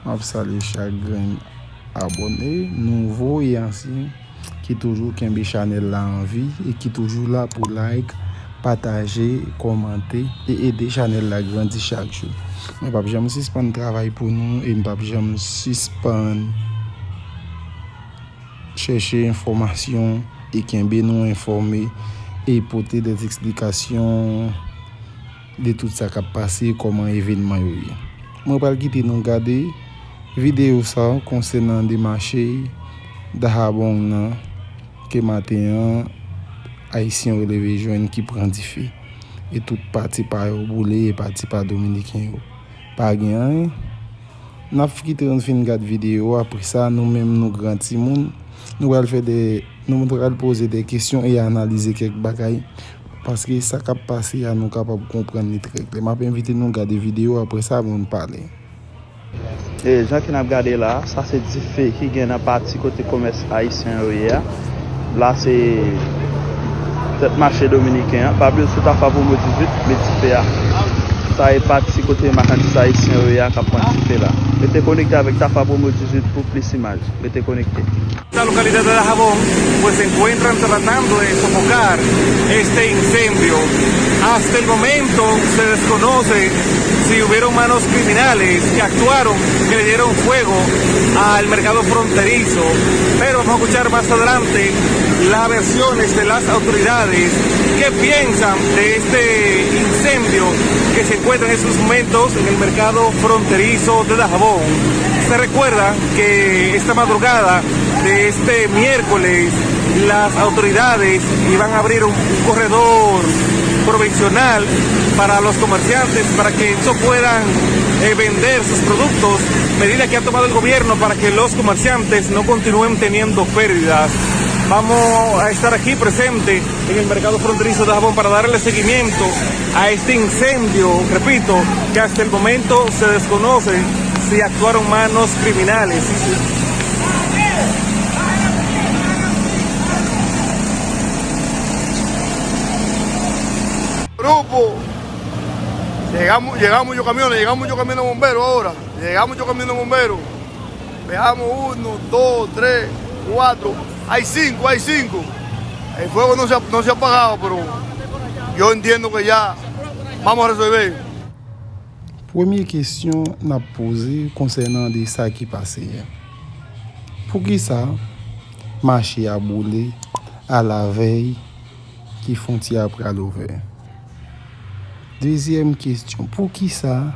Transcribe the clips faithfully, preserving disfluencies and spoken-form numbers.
M ap salye chak grenn abòne, nouvo e ansyen, ki toujou kenbe chanèl la an vi e ki toujou la pou like, pataje, kòmante e ede chanèl la grandi chak jou. Mwen p ap janm sispann travay pou nou e m p ap janm sispann chèche enfòmasyon e kenbe nou enfòme e pote dè eksplikasyon de tout sa k ap pase, kòman evènman yo ye. Mwen pral kite nou gade videyo sa a konsènan de mache Dajabón nan, ke maten an, Ayisyen yo leve jwenn ki pran dife. E tout pati pa yo boule, e pati pa Dominiken yo. Pa gen anyen. N ap kite nou fin gad videyo a, apre sa, nou menm nou gran timoun, nou pral fè de, nou pral poze de kesyon e analize kèk bagay, paske sa k ap pase a, nou kapab konprann li trè klè. M ap envite nou gade videyo a, apre sa, nou pale. E jan ke n ap gade la, sa se dife ki gen nan pati kote komès ayisyen yo ye a. La se tèt mache dominiken an. Pa bliye sou Tafa Pwomo dizuit, met dife a. Sa e pati kote machandiz ayisyen yo ye a k ap pran dife la. Rete konekte avèk Tafa Pwomo dizuit pou plis imaj. Rete konekte. La localidad de Dajabón, pues se encuentran tratando de sofocar este incendio. Hasta el momento se desconoce si hubieron manos criminales que actuaron, que le dieron fuego al mercado fronterizo, pero vamos a escuchar más adelante las versiones de las autoridades que piensan de este incendio que se encuentra en estos momentos en el mercado fronterizo de Dajabón. Se recuerda que esta madrugada de este miércoles, las autoridades iban a abrir un, un corredor provisional para los comerciantes para que ellos puedan eh, vender sus productos, medida que ha tomado el gobierno para que los comerciantes no continúen teniendo pérdidas. Vamos a estar aquí presente en el mercado fronterizo de Dajabón para darle seguimiento a este incendio, repito, que hasta el momento se desconoce si actuaron manos criminales. Grupo, llegamos, llegaron muchos camiones, llegaron muchos camiones de bomberos ahora, llegaron muchos camiones de bomberos. Veamos uno, dos, tres, cuatro. Hay cinco, hay cinco. El fuego no se ha, no se ha apagado, pero yo entiendo que ya vamos a resolver. Premye kesyon n ap poze konsènan de sa ki pase a. Poukisa mache a boule alavèy ke fwontyè a pral ouvè? Dezyèm kesyon, poukisa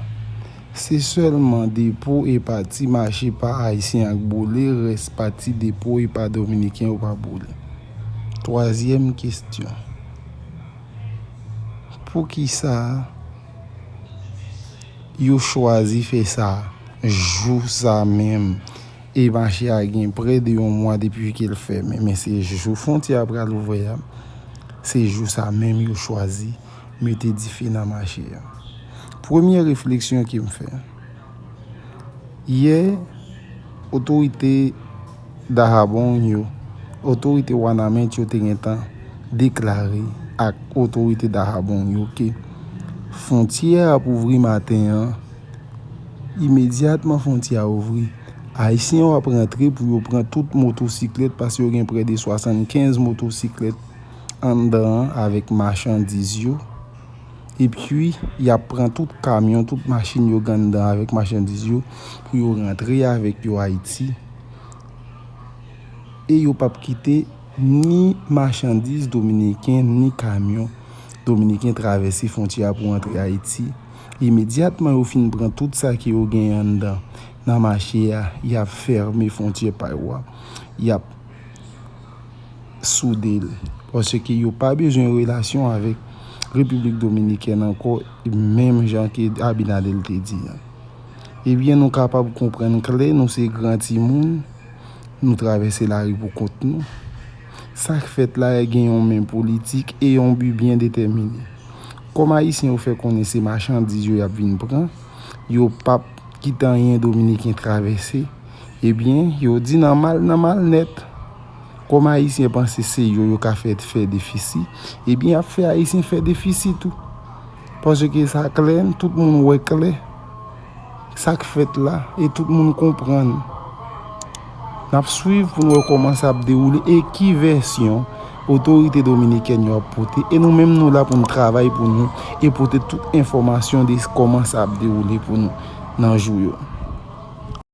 se sèlman depo e pati mache pa ayisyen an k boule, rès pati depo e pa dominiken yo pa boule? Twazyèm kesyon, poukisa yo chwazi fè sa jou sa menm? E mache a gen prè de yon mwa depi ke l fèmen, men se jou fwontyè a pral ouvè a, se jou sa menm yo chwazi mete dife nan mache a. Premye refleksyon ke m fè, yè, otorite Dajabón yo, otorite Wanament yo te gentan deklare ak otorite Dajabón yo ke fwontyè a ap ouvri maten an. Imedyatman fwontyè a ouvri, ayisyen yo ap rantre pou yo pran tout motosiklèt, paske yo gen prè de swasannkenz motosiklèt anndan an avèk machandiz yo. Epi, y ap pran tout kamyon, tout machin yo gen anndan avèk machandiz yo pou yo rantre avèk yo Ayiti. E yo p ap kite ni machandiz dominiken, ni kamyon dominiken travèse fwontyè a pou antre Ayiti. Imedyatman yo fin pran tout sa ke yo genyen anndan nan mache a, y ap fèmen fwontyè pa yo a. Y ap soude l. Paske yo pa bezwen relasyon avèk Repiblik Dominikèn ankò, menm jan ke Abinader te di a. Ebyen, nou kapab konprann klè, nou se gran timoun, nou travèse lari pou kont nou. Sa k fèt la a gen yon men politik e yon bi byen detèmine. Kòm Ayisyen yo fè konnen se machandiz yo y ap vin pran, yo p ap kite anyen dominiken travèse, ebyen, yo di nan mal, nan mal nèt. Kòm Ayisyen panse se yo, yo ka fè, fè defisi, ebyen, y ap fè Ayisyen fè defisi tou. Paske sa klè, tout moun wè klè. sa k fèt la e tout moun konprann. N ap swiv pou n wè kòman sa ap dewoule e ki vèsyon otorite dominikèn yo ap pote. E nou menm, nou la pou n travay pou nou e pote tout enfòmasyon de kòman sa ap dewoule pou nou nan jou yo.